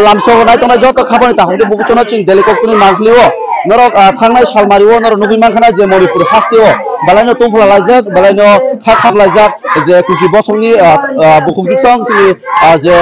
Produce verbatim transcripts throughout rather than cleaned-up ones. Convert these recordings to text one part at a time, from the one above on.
Lamsao naitongnai joto khapani takhuk tei bukuchukno chini Delhi koktwini mangpili o norok, ah, thangnai salmari o norok nugwi mankha na je Manipur haste o belaino tongphla laijak, belaino kha khap laijak, je Kuki bosongni, ah, ah, bukhuk diksong chini, ah, je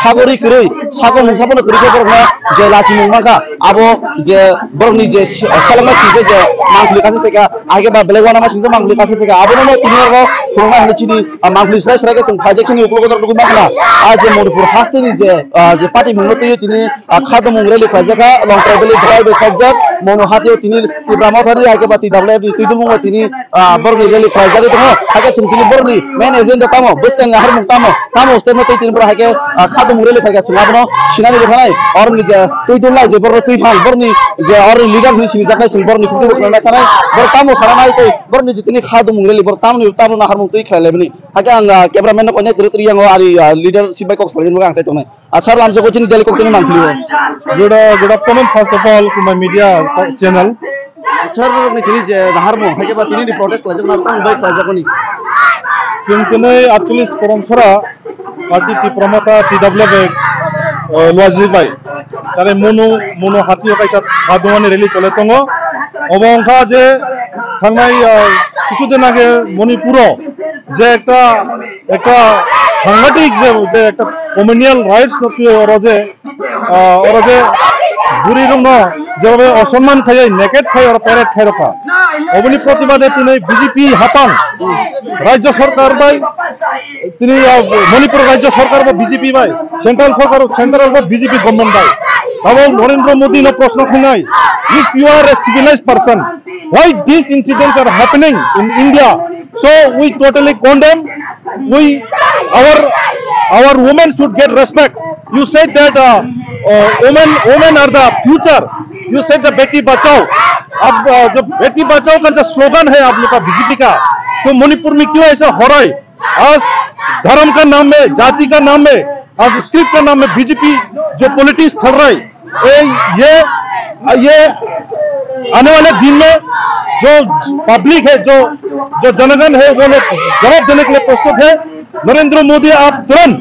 sagori kwrwi, sago mungsa bono kwrwi khe borokno je lachimung mankha, abo je borokni je se-, selengma singsa je mangpili kaisa phaikha, ahai khe ba belai uanama singsa mangpili kaisa phaikha, abono tini oro phunuknai hwnwi chini, ah, mangpili srai srai khe chwng phaijak chini ukologo norok nugwi mankha na, ah, je Manipur hasteni je, ah, je party mungno twiwi tini, ah, kha tongmung rally khlaijak kha, Longtrai Valley Dhwlai bai khokjak, Monu hatio tini Tipra Motha ri hai khe ba T W F ni twi tongmung bai tini, ah, borokni rally khlaijagwi tongo. Hai khe chwng tini borokni main agenda tamo, bwskangni harmung tamo, tamo step no tei tini borok hai khe, ah, kha tongmung rally khai khe chwng abono sinani bwkhanai. Oroni je twi tongnai je borok twi thang, borokni je oroni leader hwnwi sinijaknai chwng borokni khukti bwkhanai thanai. Borok tamo sananai tei borokni je tini kha tongmung rally borok tamoni, tamoni harmung twi khlai laimani. Hai khe ang, ah, cameraman no koinai kwrwi kwrwi yango ari, ah, leadership bai kok salai ang sai tongnai. Acha, lamjak o chini Delhi koktwini mangpili o. Good, uh, good afternoon, first of all, to my media channel. Acha, ni tini je harmung, hai khe ba tini ni protest khlaijak na tang bai khlaijak ni. Chwng tini atchallis Koromsora party Tipra Motha T W F, uh, Luaji bai. Tare Monu, Monu hatio kaisa khadumani rally chole tongo. Obo wngkha je thangnai, uh, kichu din age Manipuro je ekta ekta sanghatik je, je ekta communal rights no twi oro je, ah, oro je bwrwi rokno jebobe osonman khaiwi naked khai oro parade khai rokha. Oboni protibade tini B J P hapang rajya sarkar bai tini, ah, Manipur rajya sarkar bo B J P bai, central sarkar, central bo B J P government bai. Abo Narendra Modi no proshno khainai, if you are a civilized person, why these incidents are happening in India? So we totally condemn. We, our, our women should get respect. You said that, uh, uh, women, women are the future. You said the Beti Bachao. Ab, uh, the Beti Bachao ka jo slogan hai aap log ka, B J P ka. To Manipur mein kyun aisa ho raha hai? Aaj dharam ka naam mein, jati ka naam mein, aaj script ka naam mein B J P jo politics khel raha hai. ये, ये, ये आने वाले दिन में जो पब्लिक है, जो, जो जनगण है, वो लोग जवाब देने के लिए प्रस्तुत है। नरेंद्र मोदी, आप तुरंत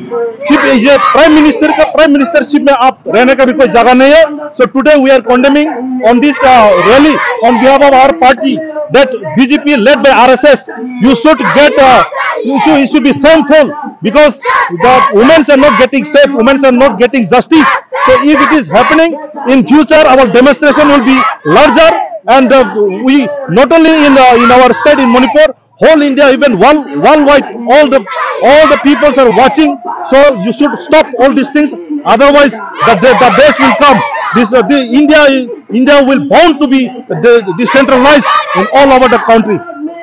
चीफ, ये प्राइम मिनिस्टर का, प्राइम मिनिस्टरशिप में आप रहने का भी कोई जगह नहीं है। So today we are condemning on this, uh, rally on behalf of our party that B J P led by R S S, you should get, uh, you should, you should be shameful because the women are not getting safe, women are not getting justice. So if it is happening in future, our demonstration will be larger, and, uh, we not only in, uh, in our state in Manipur, whole India, even world, worldwide, all the, all the peoples are watching. So you should stop all these things. Otherwise, the, the, the days will come. This, uh, the India, India will bound to be de-, decentralized in all over the country.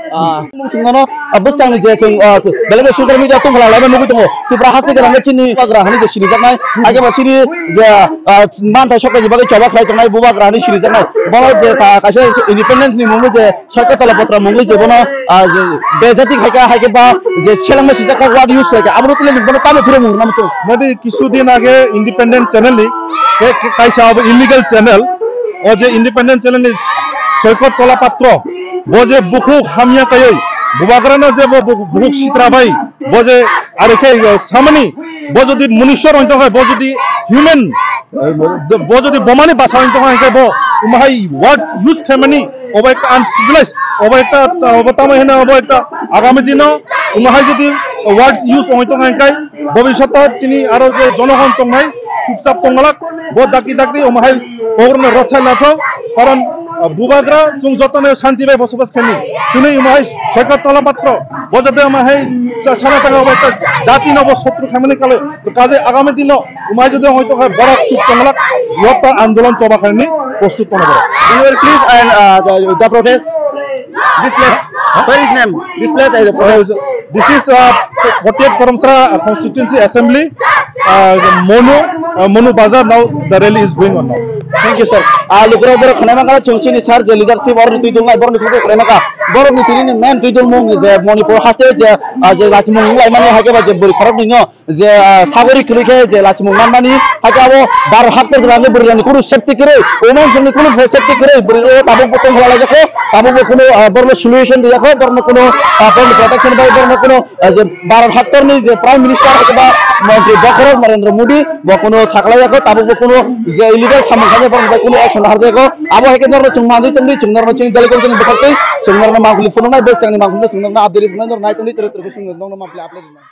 Ah, chwng nono, ah, bwskangni je chwng, ah, belai khe social media tongkha lailai nugwi tongo. Tripura haste gwnang chini bubagra hwnwi je sinijaknai. Age ba chini je, ah, manthai sokthai ni bagwi choba khlai tongnai bubagra hwnwi sinijaknai. Bono je ta kaisa independence ni mungwi je Soito Tala Patra mungwi je bono, ah, je bejati khaika, haikhe ba je selengma sijak kok word use khlaika. Abono tile bono tamo phirok mung namo chwng. Nadi kisu din age independent channel ni, ke, ke kaisa abo illegal channel. O je independent channel ni Soikot Tola Patro, bo je bukhuk hamya kaiwi, bubagrano je bo bu-, bukhuk sitra bai, bo je ari khe, eh, samani, bo jodi munusyo rong tong hai, bo jodi human, eh, bo jodi bomani basa rong tong hai khe bo, umahai word use khaimani, obo ekta uncivilized, obo ekta, obo tamo hino, obo ekta agami dino, umahai jodi words use rong tong hai khe, bobishoto chini aro je jonogon tongnai, chupchap tongwlak, bo dakti dakti umahai Pogorno rochai lathok, karon, uh, bubagra chwng jotono shanti bai bosobas khaini. Tini umahai Soikot Tola Patro, bo jate umahai sa-, sana taka bai ta jati no bo sotru khamani kale, to kaje agami dino umahai jodi hoito khai borak chuk tonglak, yota andolon choba khaini prostut tono borok. You will please and, uh, the, the protest. This place, where is name? This place is the protest. This is, uh, fortieth Karamsara Constituency Assembly, uh, Monu, uh, Monu Bazar. Now the rally is going on now. Thank you, sir. Ah, lukurok borok khwnai mangala chwng chini sir je leadership oroni twi dunglai boroni khukui khwnai mangka. borokni tini ni main twi dulmung je Manipur haste je, ah, je lachimung wnglaimani hai khe ba je bwrwi khoroknwi no je, ah, sagori kwrwi khe je lachimung manmani hai khe abo Bharat haktor rani bwrwi rani kunu safety kwrwi, women rokni kunu safety kwrwi, bwrwi o tabuk bo tongkha laijak kho, tabuk bo kunu, ah, borokno solution riya kho, borokno kunu, ah, borokno protection bai borokno kunu, ah, je Bharat haktorni je Prime Minister eba Montri bokhorok Narendra Modi bo kunu saklai ya kho, tabuk bo kunu je illegal samung khaijak borokni bai kunu action harjak kho, abo hai khe norokno chwng manwi tongdi, chwng norokno chini dali kong tini bwkhak twi, chwng norokno mangpili phunuknai, bwskangni mangpili chwng norokno update rwnai, norok nai tongdi, tere tere khe chwng norokno mangpili update rwnai.